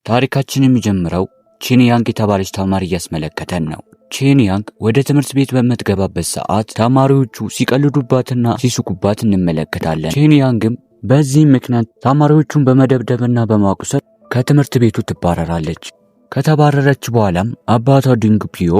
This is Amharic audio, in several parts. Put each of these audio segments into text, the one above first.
ታሪካችን የሚጀምረው ቼን ያንግ የተባለች ተማሪ እያስመለከተን ነው። ቼን ያንግ ወደ ትምህርት ቤት በምትገባበት ሰዓት ተማሪዎቹ ሲቀልዱባትና ሲስቁባት እንመለከታለን። ቼን ያንግም በዚህ ምክንያት ተማሪዎቹን በመደብደብና በማቁሰል ከትምህርት ቤቱ ትባረራለች። ከተባረረች በኋላም አባቷ ዲንግ ፒዮ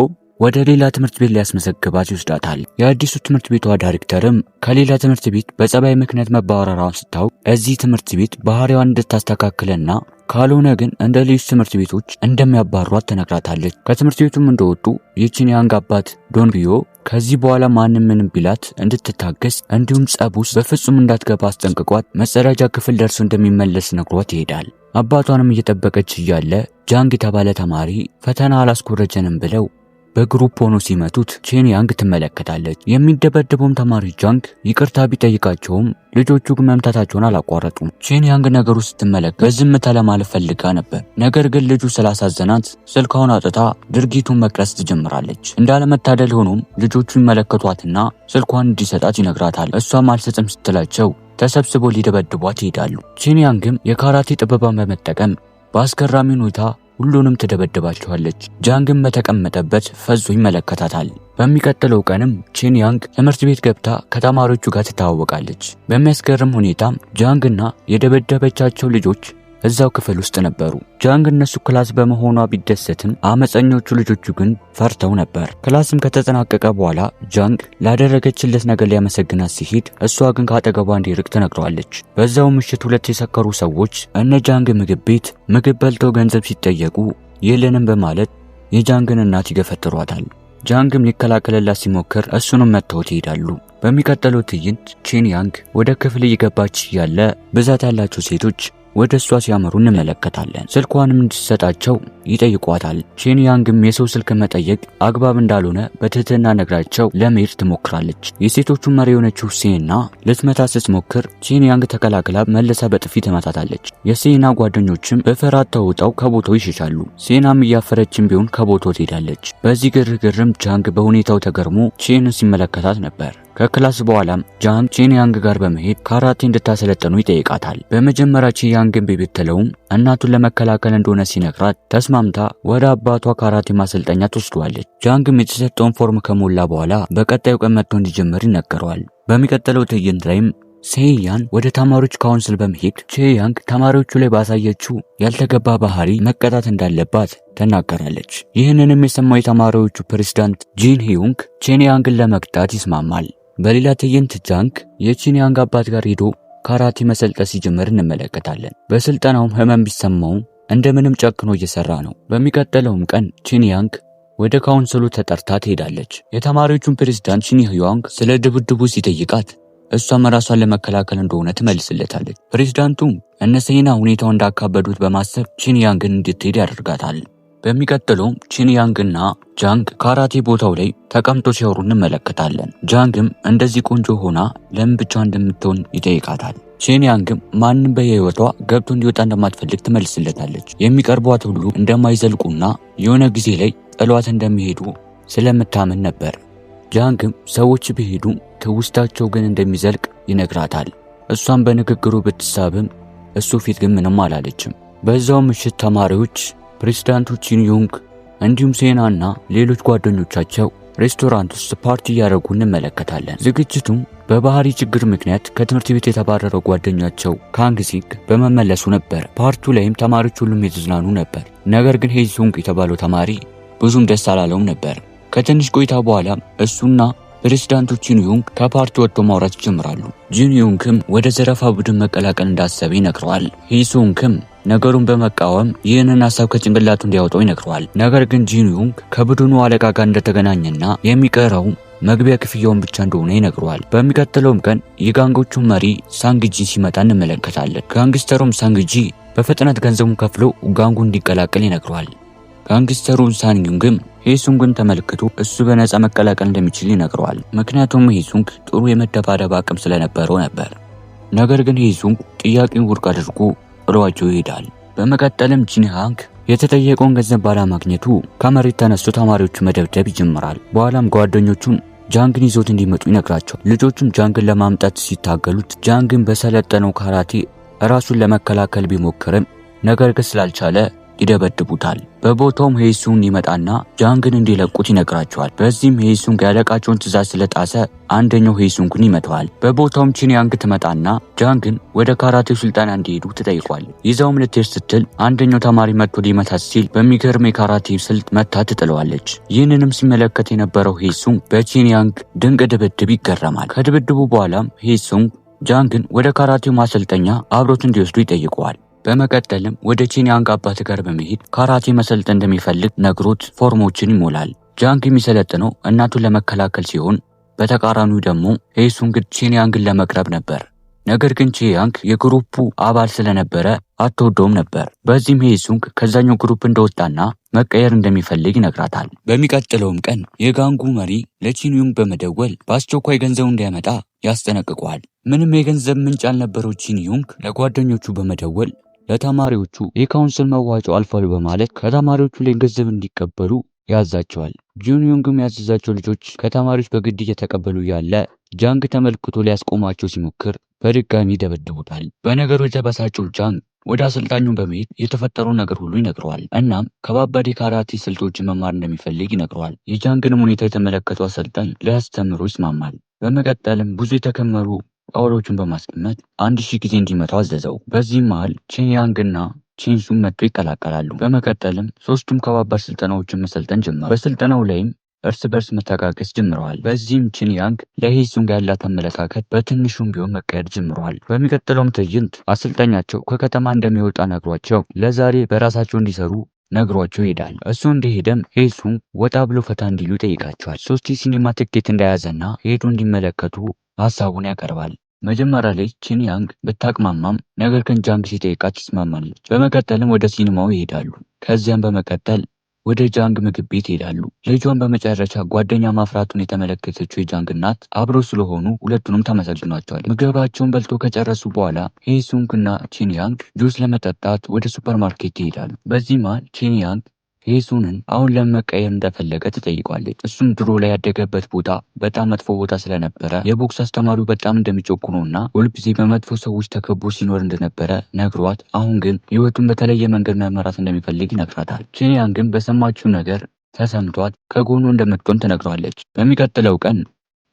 ወደ ሌላ ትምህርት ቤት ሊያስመዘግባት ይወስዳታል። የአዲሱ ትምህርት ቤቷ ዳይሬክተርም ከሌላ ትምህርት ቤት በጸባይ ምክንያት መባረሯን ስታውቅ እዚህ ትምህርት ቤት ባህሪዋን እንድታስተካክልና ካልሆነ ግን እንደ ሌሎች ትምህርት ቤቶች እንደሚያባሯት ትነግራታለች። ከትምህርት ቤቱም እንደወጡ የቺን ያንግ አባት ዶን ፒዮ ከዚህ በኋላ ማንም ምንም ቢላት እንድትታገስ እንዲሁም ጸብ ውስጥ በፍጹም እንዳትገባ አስጠንቅቋት መጸዳጃ ክፍል ደርሶ እንደሚመለስ ነግሯት ይሄዳል። አባቷንም እየጠበቀች እያለ ጃንግ የተባለ ተማሪ ፈተና አላስኮረጀንም ብለው በ group ሆኖ ሲመቱት ቼን ያንግ ትመለከታለች። የሚደበደበውም ተማሪ ጃንግ ይቅርታ ቢጠይቃቸውም ልጆቹ ግን መምታታቸውን አላቋረጡም። ቼን ያንግ ነገሩ ስትመለከት በዝምታ ለማለፍ ፈልጋ ነበር። ነገር ግን ልጁ ስላሳዘናት ስልኳን አውጥታ ድርጊቱን መቅረጽ ትጀምራለች። እንዳለመታደል ሆኖም ልጆቹ ይመለከቷትና ስልኳን እንዲሰጣት ይነግራታል። እሷም አልሰጥም ስትላቸው ተሰብስበው ሊደበድቧት ይሄዳሉ። ቼን ያንግም የካራቴ ጥበቧን በመጠቀም በአስገራሚ ሁኔታ ሁሉንም ትደበድባቸዋለች። ጃንግም በተቀመጠበት ፈዞ ይመለከታታል። በሚቀጥለው ቀንም ቼን ያንግ ትምህርት ቤት ገብታ ከተማሪዎቹ ጋር ትተዋወቃለች። በሚያስገርም ሁኔታም ጃንግና የደበደበቻቸው ልጆች እዛው ክፍል ውስጥ ነበሩ። ጃንግ እነሱ class በመሆኗ ቢደሰትም አመፀኞቹ ልጆቹ ግን ፈርተው ነበር። Class ም ከተጠናቀቀ በኋላ ጃንግ ላደረገችለት ነገር ሊያመሰግናት ሲሄድ እሷ ግን ከአጠገቧ እንዲርቅ ትነግረዋለች። በዛው ምሽት ሁለት የሰከሩ ሰዎች እነ ጃንግ ምግብ ቤት ምግብ በልተው ገንዘብ ሲጠየቁ የለንም በማለት የጃንግን እናት ይገፈትሯታል። ጃንግም ሊከላከልላት ሲሞክር እሱንም መትተውት ይሄዳሉ። በሚቀጥለው ትዕይንት ቼን ያንግ ወደ ክፍል እየገባች እያለ ብዛት ያላቸው ሴቶች ወደ እሷ ሲያመሩ እንመለከታለን። ስልኳንም እንድትሰጣቸው ይጠይቋታል። ቼን ያንግም የሰው ስልክ መጠየቅ አግባብ እንዳልሆነ በትህትና ነግራቸው ለመሄድ ትሞክራለች። የሴቶቹ መሪ የሆነችው ሴና ልትመታ ስትሞክር ቼን ያንግ ተከላክላ መልሳ በጥፊ ትመታታለች። የሴና ጓደኞችም በፍርሃት ተውጠው ከቦታው ይሸሻሉ። ሴናም እያፈረችም ቢሆን ከቦታው ትሄዳለች። በዚህ ግርግርም ጃንግ በሁኔታው ተገርሞ ቼንን ሲመለከታት ነበር። ከ class በኋላም ጃንግ ቼን ያንግ ጋር በመሄድ ካራቴ እንድታሰለጥነው ይጠይቃታል። በመጀመሪያ ቼን ያንግን ቢብትለውም እናቱን ለመከላከል እንደሆነ ሲነግራት ተስማምታ ወደ አባቷ ካራቴ ማሰልጠኛ ትወስደዋለች። ጃንግም የተሰጠውን ፎርም ከሞላ በኋላ በቀጣዩ ቀን መጥቶ እንዲጀምር ይነገረዋል። በሚቀጥለው ትዕይንት ላይም ሴያን ወደ ተማሪዎች council በመሄድ ቼያንግ ተማሪዎቹ ላይ ባሳየችው ያልተገባ ባህሪ መቀጣት እንዳለባት ተናገራለች። ይህንንም የሰማው የተማሪዎቹ ፕሬዝዳንት ጂን ሂዩንግ ቼንያንግን ለመቅጣት ይስማማል። በሌላ ትዕይንት ጃንግ የቺንያንግ አባት ጋር ሄዶ ካራቴ መሰልጠን ሲጀምር እንመለከታለን። በስልጠናውም ህመም ቢሰማውም እንደምንም ጨክኖ እየሰራ ነው። በሚቀጥለውም ቀን ቺንያንግ ወደ council ኡ ተጠርታ ትሄዳለች። የተማሪዎቹን ፕሬዝዳንት ቺን ህዩንግ ስለ ድብድቡ ሲጠይቃት እሷም ራሷን ለመከላከል እንደሆነ ትመልስለታለች። ፕሬዝዳንቱም እነ ሴና ሁኔታውን እንዳካበዱት በማሰብ ቺንያንግን እንድትሄድ ያደርጋታል። በሚቀጥለውም ቺንያንግና ጃንግ ካራቴ ቦታው ላይ ተቀምጦ ሲያወሩ እንመለከታለን። ጃንግም እንደዚህ ቆንጆ ሆና ለምን ብቻ እንደምትሆን ይጠይቃታል። ቺንያንግም ማንም በህይወቷ ገብቶ እንዲወጣ እንደማትፈልግ ትመልስለታለች። የሚቀርቧት ሁሉ እንደማይዘልቁና የሆነ ጊዜ ላይ ጥሏት እንደሚሄዱ ስለምታምን ነበር። ጃንግም ሰዎች ቢሄዱ ትውስታቸው ግን እንደሚዘልቅ ይነግራታል። እሷም በንግግሩ ብትሳብም እሱ ፊት ግን ምንም አላለችም። በዛው ምሽት ተማሪዎች ፕሬዝዳንቱ ቺን ዩንግ እንዲሁም ሴናና ሌሎች ጓደኞቻቸው ሬስቶራንት ውስጥ ፓርቲ እያደረጉ እንመለከታለን። ዝግጅቱም በባህሪ ችግር ምክንያት ከትምህርት ቤት የተባረረው ጓደኛቸው ካንግሲክ በመመለሱ ነበር። ፓርቲው ላይም ተማሪዎች ሁሉም የተዝናኑ ነበር። ነገር ግን ሄሱንግ የተባለው ተማሪ ብዙም ደስ አላለውም ነበር። ከትንሽ ቆይታ በኋላ እሱና ፕሬዝዳንቱ ቺን ዩንግ ከፓርቲ ወጥቶ ማውራት ይጀምራሉ። ጂን ዩንግም ወደ ዘረፋ ቡድን መቀላቀል እንዳሰበ ይነግረዋል። ሂሱንግም ነገሩን በመቃወም ይህንን ሀሳብ ከጭንቅላቱ እንዲያወጣው ይነግረዋል። ነገር ግን ጂን ዩንግ ከቡድኑ አለቃ ጋር እንደተገናኘና የሚቀረው መግቢያ ክፍያውን ብቻ እንደሆነ ይነግረዋል። በሚቀጥለውም ቀን የ gang ኦቹ መሪ ሳንግጂ ሲመጣ እንመለከታለን። Gangster ኡም ሳንግጂ በፍጥነት ገንዘቡን ከፍሎ gang ኡ እንዲቀላቀል ይነግረዋል። Gangster ኡ ሳንግዩንግም ሄሱንግን ተመልክቶ እሱ በነፃ መቀላቀል እንደሚችል ይነግረዋል። ምክንያቱም ሄሱንግ ጥሩ የመደባደብ አቅም ስለነበረው ነበር። ነገር ግን ሄሱንግ ጥያቄውን ውድቅ አድርጎ ጥሏቸው ይሄዳል። በመቀጠልም ጂንሃንግ የተጠየቀውን ገንዘብ ባለማግኘቱ ከመሬት ተነስቶ ተማሪዎቹ መደብደብ ይጀምራል። በኋላም ጓደኞቹን ጃንግን ይዞት እንዲመጡ ይነግራቸዋል። ልጆቹም ጃንግን ለማምጣት ሲታገሉት ጃንግን በሰለጠነው ካራቴ ራሱን ለመከላከል ቢሞክርም ነገር ግን ስላልቻለ ይደበድቡታል። በቦታውም ሄሱን ይመጣና ጃንግን እንዲለቁት ይነግራቸዋል። በዚህም ሄሱን ያለቃቸውን ትዕዛዝ ስለጣሰ አንደኛው ሄሱንግን ይመታዋል። በቦታውም ቺንያንግ ትመጣና ጃንግን ወደ ካራቴው ስልጠና እንዲሄዱ ትጠይቋለች። ይዛውም ልትሄድ ስትል አንደኛው ተማሪ መጥቶ ሊመታት ሲል በሚገርም የካራቴ ስልት መታ ትጥለዋለች። ይህንንም ሲመለከት የነበረው ሄሱንግ በቺንያንግ ድንቅ ድብድብ ይገረማል። ከድብድቡ በኋላም ሄሱንግ ጃንግን ወደ ካራቴው ማሰልጠኛ አብሮት እንዲወስዱ ይጠይቀዋል። በመቀጠልም ወደ ቺንያንግ አባት ጋር በመሄድ ካራቴ መሰልጠን እንደሚፈልግ ነግሮት ፎርሞችን ይሞላል። ጃንግ የሚሰለጥነው እናቱን ለመከላከል ሲሆን በተቃራኒው ደግሞ ሄሱንግ ቺንያንግን ለመቅረብ ነበር። ነገር ግን ቺንያንግ የ group ኡ አባል ስለነበረ አትወደውም ነበር። በዚህም ሄሱንግ ከዛኛው group እንደወጣና መቀየር እንደሚፈልግ ይነግራታል። በሚቀጥለውም ቀን የ gang ኡ መሪ ለቺንዩንግ በመደወል በአስቸኳይ ገንዘቡ እንዲያመጣ ያስጠነቅቀዋል። ምንም የገንዘብ ምንጭ ያልነበረው ቺንዩንግ ለጓደኞቹ በመደወል ለተማሪዎቹ የ council መዋጮ አልፏል በማለት ከተማሪዎቹ ላይ ገንዘብ እንዲቀበሉ ያዛቸዋል። ጂንዩንግም ያዘዛቸው ልጆች ከተማሪዎች በግድ እየተቀበሉ ያለ ጃንግ ተመልክቶ ሊያስቆማቸው ሲሞክር በድጋሚ ይደበድቡታል። በነገሩ የተበሳጨው ጃንግ ወደ አሰልጣኙ በመሄድ የተፈጠረው ነገር ሁሉ ይነግረዋል። እናም ከባባድ የካራቴ ስልቶችን መማር እንደሚፈልግ ይነግረዋል። የጃንግንም ሁኔታ የተመለከተው አሰልጣኝ ሊያስተምሩ ይስማማል። በመቀጠልም ብዙ የተከመሩ ጣውላዎችን በማስቀመጥ 1000 ጊዜ እንዲመታው አዘዘው። በዚህም መሃል ቺንያንግና ቺንሱን መጥቶ ይቀላቀላሉ። በመቀጠልም ሶስቱም ከባባድ ስልጠናዎችን መሰልጠን ጀመሩ። በስልጠናው ላይም እርስ በርስ መተጋገዝ ጀምረዋል። በዚህም ቺንያንግ ለሄሱንግ ያላት አመለካከት በትንሹም ቢሆን መቀየር ጀምረዋል። በሚቀጥለውም ትዕይንት አሰልጣኛቸው ከከተማ እንደሚወጣ ነግሯቸው ለዛሬ በራሳቸው እንዲሰሩ ነግሯቸው ይሄዳል። እሱ እንደሄደም ሄሱንግ ወጣ ብሎ ፈታ እንዲሉ ይጠይቃቸዋል። ሶስት የሲኒማ ትኬት እንደያዘና ሄዶ እንዲመለከቱ ሀሳቡን ያቀርባል። መጀመሪያ ላይ ቺንያንግ ብታቅማማም ነገር ግን ጃንግ ሲጠይቃት ትስማማለች። በመቀጠልም ወደ ሲኒማው ይሄዳሉ። ከዚያም በመቀጠል ወደ ጃንግ ምግብ ቤት ይሄዳሉ። ልጇን በመጨረሻ ጓደኛ ማፍራቱን የተመለከተችው የጃንግ እናት አብሮ ስለሆኑ ሁለቱንም ታመሰግኗቸዋለች። ምግባቸውን በልቶ ከጨረሱ በኋላ ሄሱንግ እና ቺንያንግ ጁስ ለመጠጣት ወደ ሱፐርማርኬት ይሄዳሉ። በዚህ መሃል ቺንያንግ ሄሱንን አሁን ለመቀየር እንደፈለገ ትጠይቋለች። እሱም ድሮ ላይ ያደገበት ቦታ በጣም መጥፎ ቦታ ስለነበረ የቦክስ አስተማሪው በጣም እንደሚጨቁነውና ሁልጊዜ በመጥፎ ሰዎች ተከቦ ሲኖር እንደነበረ ነግሯት፣ አሁን ግን ህይወቱን በተለየ መንገድ መመራት እንደሚፈልግ ይነግራታል። ቺንያንግ ግን በሰማችው ነገር ተሰምቷት ከጎኑ እንደምትሆን ትነግረዋለች። በሚቀጥለው ቀን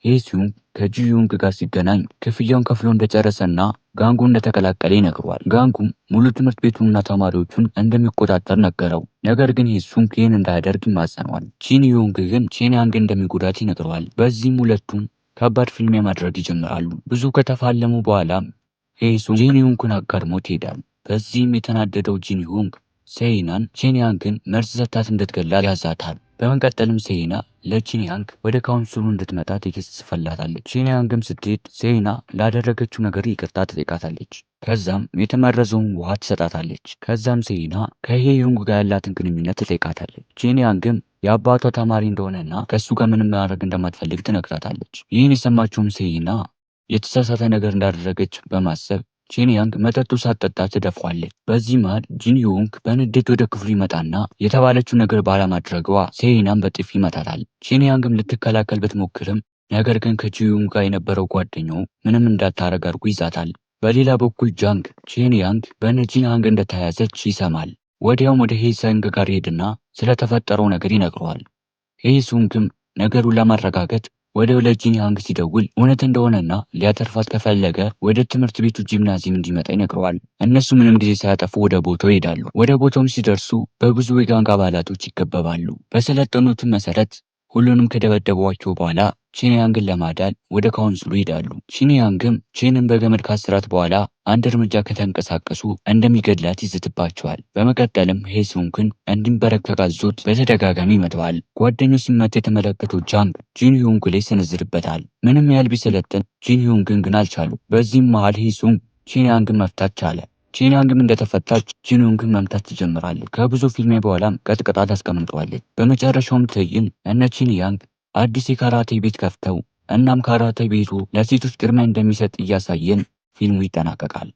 ሄሱንግ ከጂዩንግ ጋር ሲገናኝ ክፍያውን ከፍሎ እንደጨረሰና gang ኡ እንደተቀላቀለ ይነግረዋል። gang ኡም ሙሉ ትምህርት ቤቱንና ተማሪዎቹን እንደሚቆጣጠር ነገረው። ነገር ግን ሄሱንግ ይህን እንዳያደርግ ይማጸነዋል። ቺንዩንግ ግን ቺንያንግ እንደሚጎዳት ይነግረዋል። በዚህም ሁለቱም ከባድ ፍልሚያ ማድረግ ይጀምራሉ። ብዙ ከተፋለሙ በኋላም ሄሱንግ ጂንዩንግን አጋድሞት ይሄዳል። በዚህም የተናደደው ጂንዩንግ ሴይናን ቺንያንግን መርዝ ሰጥታት እንድትገላት ያዛታል። በመቀጠልም ሴይና ለቺንያንግ ወደ council ኡ እንድትመጣ text ጽፈላታለች። ቺንያንግም ስትሄድ ሴይና ላደረገችው ነገር ይቅርታ ትጠይቃታለች። ከዛም የተመረዘውን ውሃ ትሰጣታለች። ከዛም ሴይና ከሄዩንግ ጋር ያላትን ግንኙነት ትጠይቃታለች። ቺንያንግም የአባቷ ተማሪ እንደሆነና ከእሱ ጋር ምንም ማድረግ እንደማትፈልግ ትነግራታለች። ይህን የሰማችውም ሴይና የተሳሳተ ነገር እንዳደረገች በማሰብ ቺንያንግ መጠጡ ሳትጠጣ ትደፋዋለች። በዚህ መሃል ጂንዩንግ በንዴት ወደ ክፍሉ ይመጣና የተባለችው ነገር ባለማድረጓ ሴይናን በጥፊ ይመታታል። ቺንያንግም ልትከላከል ብትሞክርም ነገር ግን ከጂዩንግ ጋር የነበረው ጓደኛው ምንም እንዳታረግ አድርጎ ይዛታል። በሌላ በኩል ጃንግ ቺንያንግ በነጂንሃንግ እንደተያዘች ይሰማል። ወዲያውም ወደ ሄሰንግ ጋር ይሄድና ስለተፈጠረው ነገር ይነግረዋል። ሄሱንግም ነገሩን ለማረጋገጥ ወደ ለጂንያንግ ሲደውል እውነት እንደሆነና ሊያተርፋት ከፈለገ ወደ ትምህርት ቤቱ ጂምናዚየም እንዲመጣ ይነግረዋል። እነሱ ምንም ጊዜ ሳያጠፉ ወደ ቦታው ይሄዳሉ። ወደ ቦታውም ሲደርሱ በብዙ የ gang አባላቶች ይከበባሉ። በሰለጠኑትም መሰረት ሁሉንም ከደበደቧቸው በኋላ ቺንያንግን ለማዳን ወደ council ኡ ይሄዳሉ። ቺንያንግም ቺንን በገመድ ካስራት በኋላ አንድ እርምጃ ከተንቀሳቀሱ እንደሚገድላት ይዝትባቸዋል። በመቀጠልም ሄሱንግን እንዲንበረከክ አዞት በተደጋጋሚ ይመታዋል። ጓደኛው ሲመታ የተመለከተው ጃንግ ጂንዩንግ ላይ ይሰነዝርበታል። ምንም ያህል ቢሰለጥን ጂንዩንግን ግን አልቻሉ። በዚህም መሃል ሄሱንግ ቺንያንግን መፍታት ቻለ። ቺንያንግም እንደተፈታች ጂንዩንግን መምታት ትጀምራለች። ከብዙ ፊልሜ በኋላም ቀጥቅጣ ታስቀምጠዋለች። በመጨረሻውም ትዕይንት እነ ቺንያንግ አዲስ የካራቴ ቤት ከፍተው እናም ካራቴ ቤቱ ለሴቶች ቅድሚያ እንደሚሰጥ እያሳየን ፊልሙ ይጠናቀቃል።